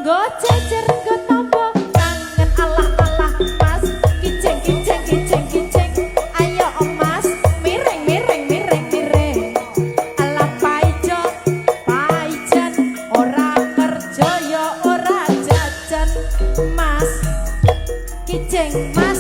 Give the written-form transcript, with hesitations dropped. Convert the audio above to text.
Nggo jejer, nggo tombo kangen. Alah alah, Mas, kijing kijing kijing kijing. Ayo, Mas, miring miring miring miring. Alah, Paijo, Paijan, ora kerja ya ora jajan. Mas, kijing, Mas.